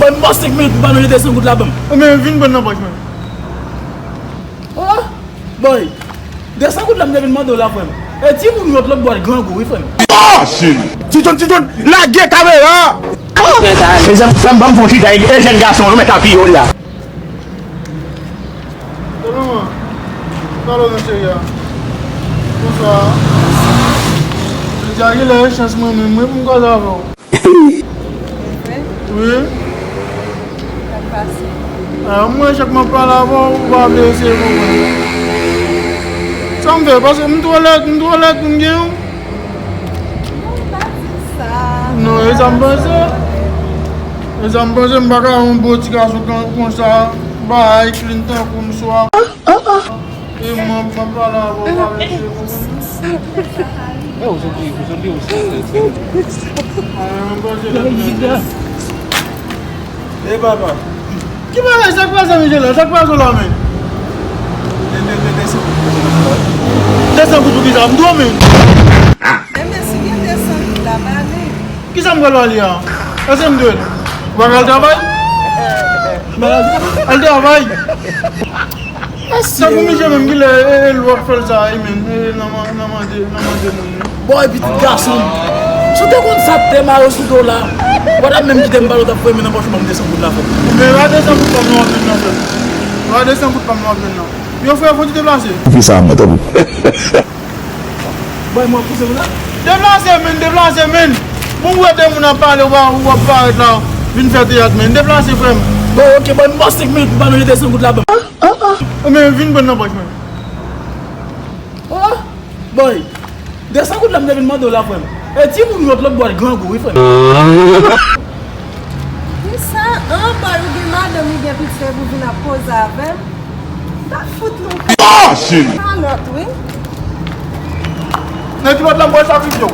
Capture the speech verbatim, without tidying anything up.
Ban m senk minit pou ba nou de san goud la, ban m. Men vin pran nan pòch mwen. Oh, boy. De san goud la m te vin mande w la, frè m. E timoun yo lòt bò a grangou, wi, frè m. Oh, shit. Titon, Titon, lage kamera! Mezanmi, frè m, ban m fè yon chita, e jèn gason, yo mèt apiye w la. Kòman? Pale non, cheri a. Bonswa. Jodi a gen lè e chans mwen menm, mwen pou m koze avè w. Wi. Sa k pase? Ah, mwen, chak m ap pale avè w, ou pa vle eseye konprann. Sa m fè? Paske m twò lèd, m twò lèd pou m gen w? Non, pa di sa. Non, e sa m panse. E sa m panse, m pa ka yon bon ti gason kon, konsa, bay, clean tankou m swa. E mwen, mwen pale avè w, pale, mesye, konprann? Eh, ou soti, ou soti, ou soti. Ah, mwen panse lè m E papa. Ki bagay, sa k pase, mesye la? Sa k pase la, men? De, de, de, de san goud. De san goud pou kisa? M dòmi. Enben, si gen de san goud la, ba li. Kisa m pral ba li a? Èske m dwe l? Ou pa pral travay? Al travay. Sa pou misye menm ki lè e, e, l w ap fè l sa, e, men, e, nan man-, nan mande, nan mande moun. Bòy, pitit gason m. Si w te konn sa k te mare sou do w la, ou pa t ap menm kite m pale, w t ap voye men nan pòch ou ban m de san goud la, frè m. Men pa de san goud pa m nan w ap jwenn nan, frè m. Pa de san goud pa m nan w ap jwenn nan. Yo, frè, fò w deplase. Kisa, mwen, tanpri. Bòy, mwen pouse w la. Deplase, men, deplase, men. Bon, ou wè de moun ap pale, ou pa, ou ap parèt la, vin fè teyat, men. Deplase, frè m. Bon, oke, bòy, m ba w senk minit pou ba nou de san goud la, ban m. Men vin pran nan pòch mwen. Oh, bòy. De san goud la m te vin mande w la, frè m. E timoun yo lòt bò a grangou, wi, frè m. Kisa? An, bòy, ou gen madanm, ou gen pitit, epi w vin ap koze avè m? M ta fout nou. Oh, shit! Kalòt, wi. Nan kilòt la, m pral sakrifye w.